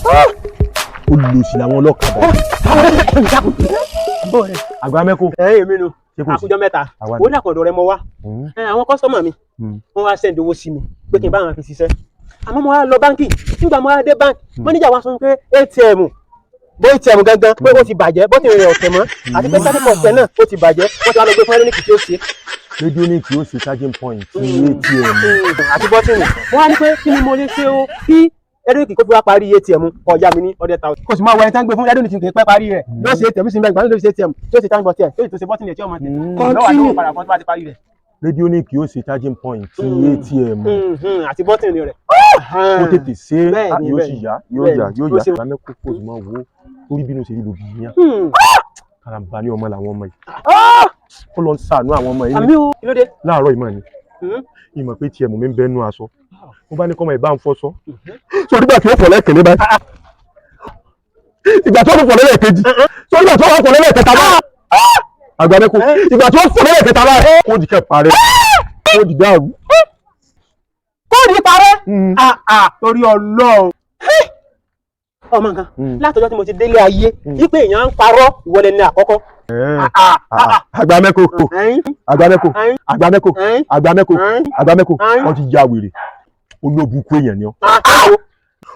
Olùsì làwọn ọlọ́kadà. Àgbà mẹ́kò. Ẹ èmi nu. Ṣé kò sí? Àkójọ mẹ́ta. Àwa ni. Ó dàkọ̀dọ̀ rẹ mọ wá. Ẹ, àwọn customer mi, wọ́n wá send owó sí mi pé kí n bá wọn fi ṣiṣẹ́, àmọ́ mo wá lọ báńkì. Nígbà mo wá dé báńkì, mọ́níjà wá sọ pé ATM bó ATM gangan pé ó ti bàjẹ́, bó ti rìn ọ̀tẹ̀ mọ́, àti pé charging point náà ó ti bàjẹ́. Wọ́n ti wá lọ gbé fún ẹlẹ́nìkì tí ó ṣe. Rédíónìkì ó ṣe charging point ní ATM. Àti bọ́tìnì. Wọ́n á ní pé kí ni mo lè ṣe o kí ẹlẹ́nìkì kó fi wá parí ATM kọjá mi ní 100,000. Kò sì máa wọ ẹni tí wọ́n gbé fún ẹlẹ́nìkì kì í pẹ́ parí rẹ̀, yóò ṣe ATM sí bẹ́ẹ̀, gbàgbé ló ṣe ATM, yóò ṣe charging point ẹ̀, yóò tó ṣe bọ́tìnì ẹ̀ tí ó máa tẹ̀ lọ́wọ́ àdéhùn padà fún tó bá ti parí rẹ̀. Rédíónìkì ó ṣe charging point ní ATM. Àti bọ́tìnì rẹ̀. Kó tètè ṣe é. Bẹ́ẹ̀ni, yóò bẹ́ẹ̀ni. sì yá, yóò Bẹ́ẹ̀ni. yá, yóò Ó yá. ṣe- Àgbà mẹ́kò, kò sì máa wò ó torí bínú ṣe rí lòbí yẹn. Karambà ní ọmọ làwọn ọmọ yìí. Ó lọ ń ṣàánú àwọn ọmọ yìí ní. Àmì o, kí ló dé? Láàárọ̀ ìmọ̀ ni ìmọ̀ pé ATM mi ń bẹ́nu aṣọ, mo bá ní kọ́mọ ìbá ń fọṣọ. Sọ nígbà tí ó fọ̀ lẹ́ẹ̀kẹ́lẹ́ báyìí, ìgbà tó fọ̀ lẹ́ẹ̀kejì, sọ nígbà tó fọ̀ lẹ́ẹ̀kẹta báyìí, àgbà mẹ́kò, ìgbà tó fọ̀ lẹ́ẹ̀kẹta báyìí, kó di kẹ́ parẹ́, kó di dáàrú. Kóòdù parẹ́? Ah ah, torí Ọlọ́run, ọmọ nǹkan látọjọ́ tí mo ti délé ayé wípé èèyàn ń parọ́, ìwọlé ní àkọ́kọ́. Ah, ah. Àgbà mẹ́kò. Ẹ̀yin. Àgbà mẹ́kò. Ẹ̀yin. Àgbà mẹ́kò. Ẹ̀yin. Àgbà mẹ́kò. Ẹ̀yin. Àgbà mẹ́kò. Ẹ̀yin. Wọ́n ti ya wèrè, olóbùkún èèyàn ni ọ́. Ah, ah.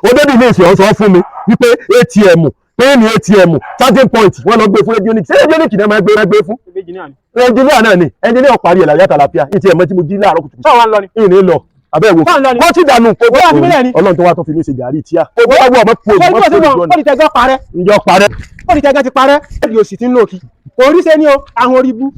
Ó débi ilé ìsìn ọ̀sán fún mi wípé ATM pé ní ATM charging point, wọ́n lọ gbé fún rédíónìkì. Ṣé rédíónìkì náà máa gbé fún? Ìbejì náà ni. Ẹnjìníà náà ni, ẹnjìníà parí ẹ̀ láyàtà láfíà. ATM tí mo jí láàárọ̀ kùtùkùtù. Sọ wa ń lọ ni. Ìní lọ abẹ́ wo. Sọ ń lọ ni. Kó tí dànù. Òwò àti mílẹ̀ ni. Ọlọ́run tó wá tó fi mí ṣe gàrí tíá kó wá wọ ọmọ kú Sọ òjò ibi tí mọ́ wọ́n kóòdù tẹ́gbọ́n parẹ́. Njọ́ parẹ́. Kóòdù tẹ́gbọ́n ti parẹ́. Ẹ̀dì òsì tí ń lò kí orí ṣe ni o, àwọn orí bú.